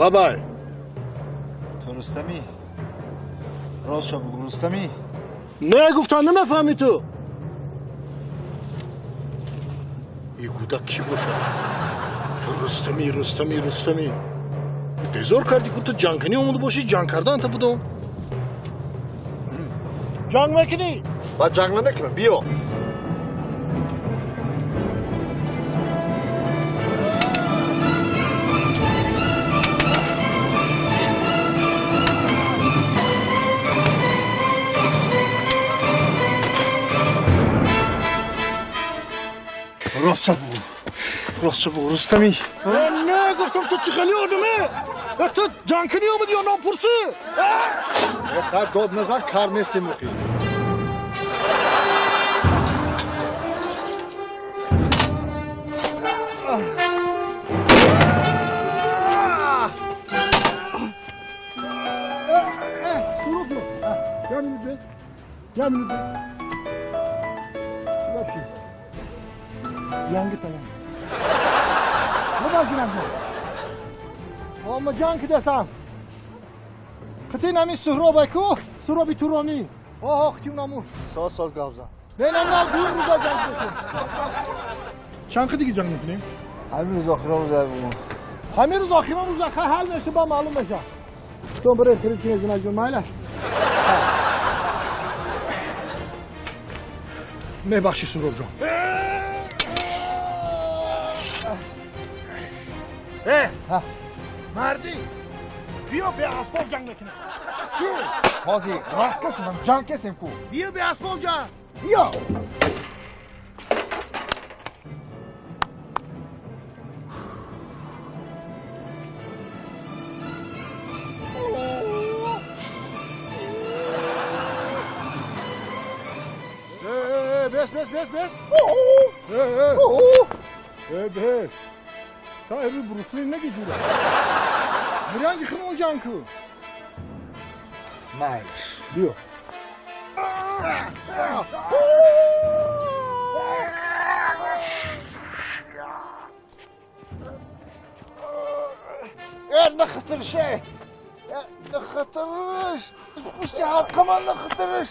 Лабай. Ту Рустамӣ? Ростша бугу Рустамӣ? Не гуфтам, намефаҳмӣ ту. Ин кӯдак кӣ бошад? Ту Рустамӣ, Рустамӣ, Рустамӣ. Безор кардӣ, ку ту ҷангкунӣ омода бошӣ, ҷанг кардан та будам. Ҷанг мекунӣ? Ба ҷанг намекунам, биё. Ростша бугу. Ростша бугу, Рустамӣ. Не, гуфтам ту чӣ хели одаме? Ту ҷангкунӣ омадӣ ё номпурсӣ? Хай дод назан, кар нестем охи. Суроb ҷон, як минут бес, як минут бес. Вообще. Янги таям. Мубазирам ҷон. Ома ҷанг кидасан. Хити нами Суҳробай ку? Суҳроби Туронӣ. Оҳо, хити наму. Соз соз гап зан. Не, не, не, дур рӯза ҷанг кидасем. Чанд диги ҷанг мекунем? Ҳамин рӯз охирон рӯза бугу. Ҳамин рӯз охирон рӯза ҳал меша, ба маълум меша. Ту биред хирид кине зинаҷон, майлаш. Мебахши Суҳроб ҷон. Мардӣ, биё беасбоб ҷанг мекунем. Ҳозир раст касем, ҷанг касем ку. Биё беасбоб ҷанг. Биё. Бес, бес, бес, бес. Бес. Та эри Брусли неги ҷура. Миранги химо ҷанг ку. Майлаш. Биё. Нахтырше. Нахтырш. Пушти арқама нахтырш.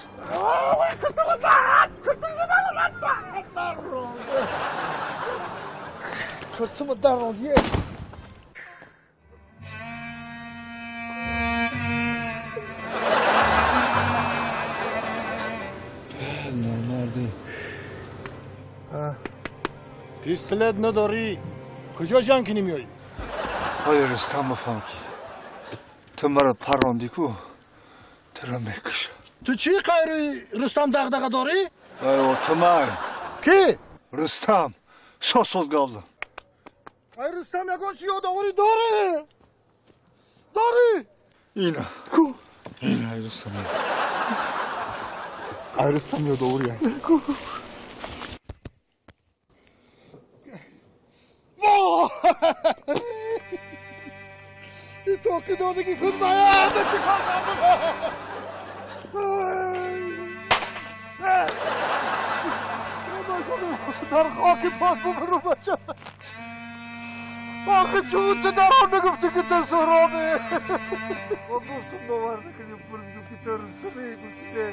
Кыртымы дарон е. Номарди. Пистолет надорӣ. Куҷо ҷанг кунӣ меоӣ? Ҳоли Рустам бифаҳм ки ту маро паррондӣ ку, туро мекушам. Ту чӣ қайри Рустам дағдаға дорӣ? Ай, ту май. Кӣ? Рустам. Соз соз гап зан. Ай Рустам ягон чӣ ёдоворӣ дорӣ? Дорӣ? Ина. Ку? Ина, ай Рустам. Ай Рустам ёдоворӣ. Ку? Во! Тоқи додагӣ худ мая, чӣ кор кардам? Дар хоки пок бубару бача. Охи чун ту дар он нагуфтӣ ки ту Суҳробӣ? Ма гуфтум бовар накунӣ, пурсидум ки ту Рустамӣ, гуфтӣ не.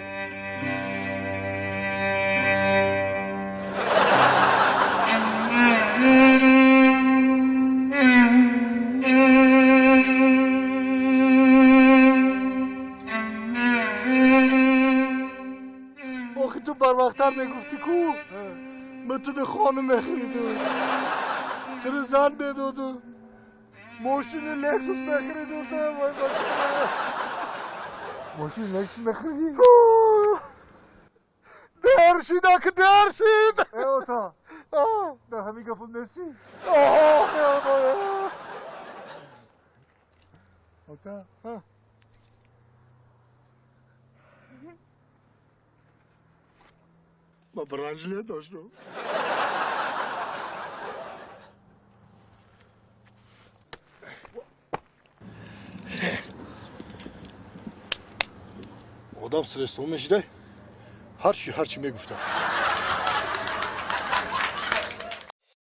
Охи ту барвақттар мегуфтӣ ку, ман туро хона мехаридум, туро зан медодум, мошини Лексус мехаридум. Вой бача, мошини Лексус мехаридӣ? Дер шид, аки дер шид. Э, ота, дар ҳамин гапам нестӣ? Ота, Ма бранжле доштум. Одам стресстон мешида, ҳарчи ҳарчи мегуфтам.